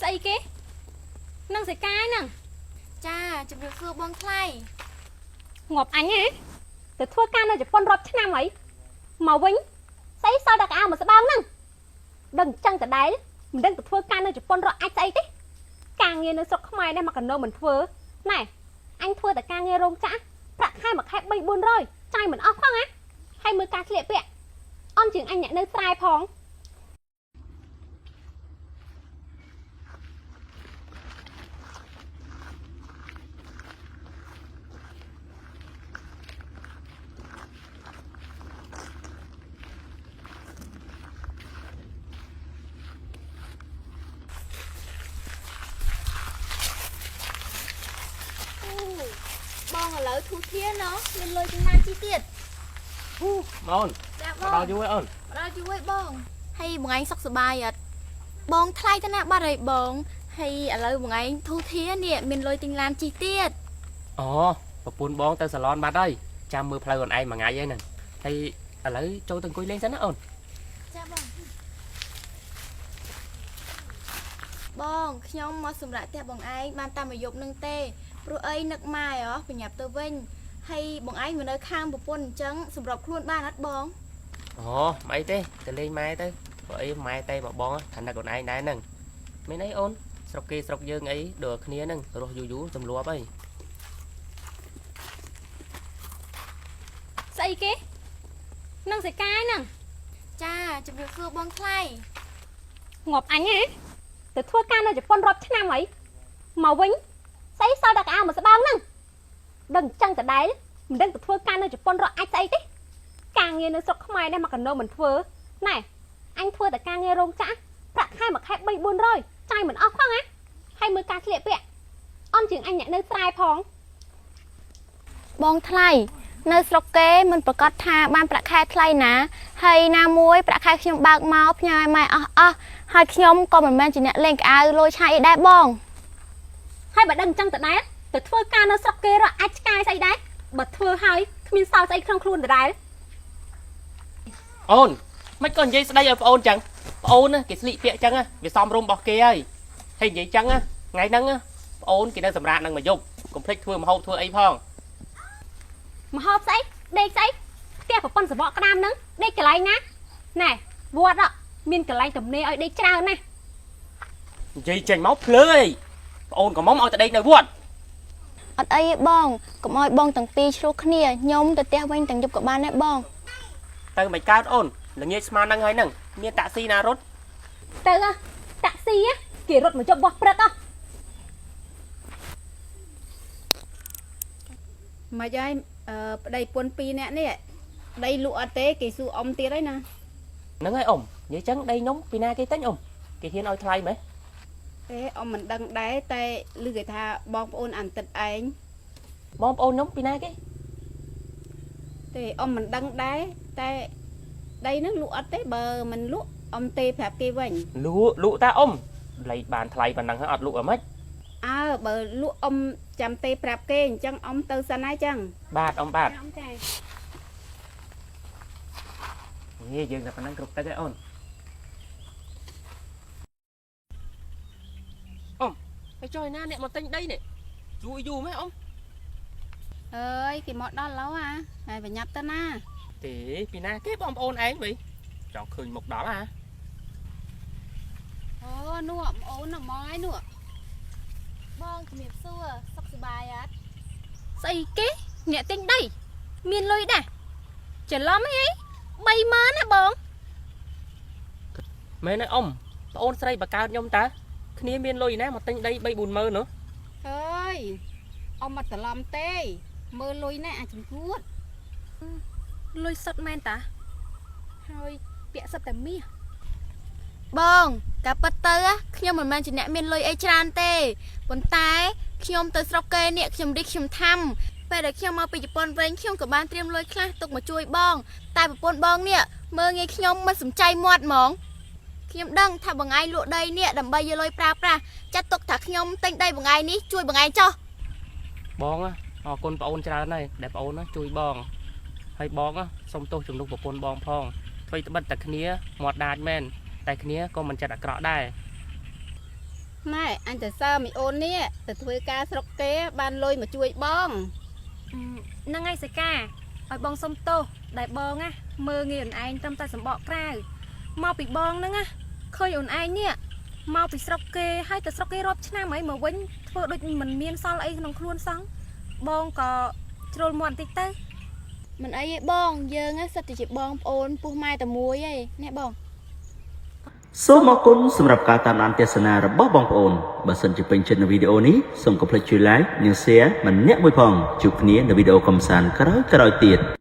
ស្អីគេនឹងសិកាយហ្នឹង ចាជំរាបសួរបងថ្លៃ ងាប់អញហ៎ទៅធ្វើការនៅជប៉ុនរាប់ឆ្នាំហើយមកវិញស្អីសល់តែកៅអៅមកស្បើងហ្នឹងដឹងចឹងដដែលមិនដឹងទៅធ្វើការនៅជប៉ុនរកអាចស្អីទេការងារនៅស្រុកខ្មែរនេះមកកណោមិនធ្វើណែអញធ្វើតែការងាររោងចក្រប្រាក់ខែមួយខែ3 400ចាយមិនអស់ផងណាហើយមើលការស្លៀកពាក់អន់ជាងអញអ្នកនៅស្រែផង អូបងឥឡូវធូធាណោះមានលុយចំណានជីទៀត មកអូន ចា មកដល់យូរហើយអូន មកដល់យូរហើយបងហើយបងឯងសុខសប្បាយអត់បងថ្លៃទៅណាបាត់ហើយបងហើយឥឡូវបងឯងធូធានេះមានលុយទិញឡានជីទៀត អូប្រពន្ធបងទៅសាឡនបាត់ហើយចាំមើលផ្លូវអូនឯងមួយថ្ងៃហើយហ្នឹងហើយឥឡូវចូលទៅអង្គុយលេងសិនណាអូន ចាបងបងខ្ញុំមកសម្រាប់ផ្ទះបងឯងបានតាមមួយយប់នឹងទេព្រោះអីនឹកម៉ែហ៎ប្រញាប់ទៅវិញហើយបងឯងមកនៅខាងប្រពន្ធអញ្ចឹងសម្របខ្លួនបានអត់បង អូមិនអីទេទៅលេងម៉ែទៅព្រោះអីម៉ែតែមកបងថានឹកអូនឯងដែរហ្នឹងមានអីអូនស្រុកគេស្រុកយើងអីដូចគ្នាហ្នឹងរស់យូរយូរទម្លាប់អី ស្អីគេនឹងសិកាយហ្នឹង ចាជំរាបសួរបងថ្លៃ ងាប់អញហ៎ទៅធ្វើការនៅជប៉ុនរាប់ឆ្នាំហើយមកវិញស្អីសល់តែកៅអៅមកស្បើងហ្នឹងដឹងចឹងដដែលមិនដឹងទៅធ្វើការនៅជប៉ុនរកអាចស្អីទេការងារនៅស្រុកខ្មែរនេះមកកណោមិនធ្វើណែអញធ្វើតែការងាររោងចក្រប្រាក់ខែមួយខែ3 400ចាយមិនអស់ផងណាហើយមើលការស្លៀកពាក់អន់ជាងអញអ្នកនៅស្រែផង បងថ្លៃនៅស្រុកគេមិនប្រកាសថាបានប្រាក់ខែថ្លៃណាហើយណាមួយប្រាក់ខែខ្ញុំបើកមកផ្ញើឲ្យម៉ែអស់អស់ហើយខ្ញុំក៏មិនមែនជាអ្នកលេងក្អៅលួចឆាយអីដែរបង ហើយបើដឹងចឹងដដែលទៅធ្វើការនៅស្រុកគេរកអាចឆ្កែស្អីដែរបើធ្វើហើយគ្មានសល់ស្អីក្នុងខ្លួនដដែល អូនមិនក៏និយាយស្ដីឲ្យប្អូនចឹងប្អូនណាគេស្លៀកពាក់ចឹងណាវាសមរម្យរបស់គេហើយហើយនិយាយចឹងណាថ្ងៃហ្នឹងណាប្អូនគេនៅសម្រាប់នឹងមួយយប់កុំភ្លេចធ្វើម្ហូបធ្វើអីផង មហូបស្អីដេកស្អីផ្ទះប្រពន្ធសបកក្តាមហ្នឹងដេកកន្លែងណាណែវត្តអមានកន្លែងទំនេរឲ្យដេកច្រើនណាស់ និយាយចេញមកភ្លើអីប្អូនក៏មុំឲ្យតែដេកនៅវត្ត អត់អីទេបងកុំឲ្យបងទាំងពីរឆ្លោះគ្នាខ្ញុំទៅផ្ទះវិញទាំងយប់ក៏បានដែរបង ទៅមិនកើតអូនល្ងាចស្មានហ្នឹងហើយហ្នឹងមានតាក់ស៊ីណារត់ ទៅហ៎តាក់ស៊ីហ៎គេរត់មកជប់បោះព្រឹកហ៎ មិនហើយអឺប្តីពុនពីរនាក់នេះដីលក់អត់ទេគេសួរអ៊ំទៀតហើយណា ហ្នឹងហើយអ៊ំនិយាយចឹងដីខ្ញុំពីណាគេទិញអ៊ំគេហ៊ានឲ្យថ្លៃម៉េច ទេអ៊ំមិនដឹងដែរតែឮគេថាបងប្អូនអានតិតឯង បងប្អូនខ្ញុំពីណាគេ ទេអ៊ំមិនដឹងដែរតែដីហ្នឹងលក់អត់ទេបើមិនលក់អ៊ំទេប្រាប់គេវិញ លក់លក់តាអ៊ំលៃបានថ្លៃប៉ុណ្ណឹងហើយអត់លក់អីម៉េច អើបើលក់អ៊ំចាំទេប្រាប់គេអញ្ចឹងអ៊ំទៅសិនហើយចឹង បាទអ៊ំបាទ អ៊ំចា នេះយើងតែប៉ុណ្ណឹងគ្រប់ទឹកហើយអូនអ៊ំហើយចុះឯណាអ្នកមកទិញដីនេះជួយយូរម៉េចអ៊ំ អើយគេមកដល់ឡូវអាហើយបញ្ញាប់ទៅណា ទេពីណាគេបងប្អូនឯងវិញចង់ឃើញមុខដល់ហ่า អូនោះប្អូនមកហើយនោះ បងជំរាបសួរសុខសប្បាយអត់ ស្អីគេអ្នកទិញដីមានលុយដែរច្រឡំអី30000ណាបង មែនទេអ៊ំប្អូនស្រីបកើតខ្ញុំតើគ្នាមានលុយណាមកទិញដី3 4ម៉ឺននោះ អើយអ៊ំអត់ច្រឡំទេមើលលុយណាអាចចំគួត លុយសុតមែនតាហើយពាក់សិតតែមាស បងកាពិតទៅខ្ញុំមិនមែនជាអ្នកមានលុយអីច្រើនទេប៉ុន្តែខ្ញុំទៅស្រុកគេនេះខ្ញុំរិះខ្ញុំធ្វើពេលដែលខ្ញុំមកពីជប៉ុនវិញខ្ញុំក៏បានត្រៀមលុយខ្លះទុកមកជួយបង តែប្រពន្ធបងនេះមើលងាយខ្ញុំមិនសំចៃមាត់ហ្មងខ្ញុំដឹងថាបងឯងលក់ដីនេះដើម្បីយកលុយប្រើប្រាស់ចាត់ទុកថាខ្ញុំទិញដីបងឯងនេះជួយបងឯងចុះ បងណាអរគុណប្អូនច្រើនហើយដែលប្អូនណាជួយបងហើយបងណាសុំទោសជំនួសប្រពន្ធបងផងអ្វីត្បិតតែគ្នាមាត់ដាចមែនតែគ្នាក៏មិនចិត្តអាក្រក់ដែរ ណែអញទៅសើមីអូននេះទៅធ្វើការស្រុកគេបានលុយមកជួយបង ហ្នឹងហើយសិកាឲ្យបងសុំទោសដែលបងណាមើងងាយអូនឯងត្រឹមតែសម្បកក្រៅមកពីបងហ្នឹងណាឃើញអូនឯងនេះមកពីស្រុកគេហើយទៅស្រុកគេរាប់ឆ្នាំហើយមកវិញធ្វើដូចមិនមានសល់អីក្នុងខ្លួនសោះបងក៏ជ្រុលមាត់បន្តិចទៅ មិនអីទេបងយើងណាសិតតែជាបងប្អូនពោះម៉ែតែមួយឯងណែបង សូមអរគុណសម្រាប់ការតាមដានទស្សនារបស់បងប្អូនបើសិនជាពេញចិត្តនៅវីដេអូនេះសូមកុំភ្លេចជួយ Like និង Share ម្នាក់មួយផងជួបគ្នានៅវីដេអូកំសាន្តក្រោយៗទៀត។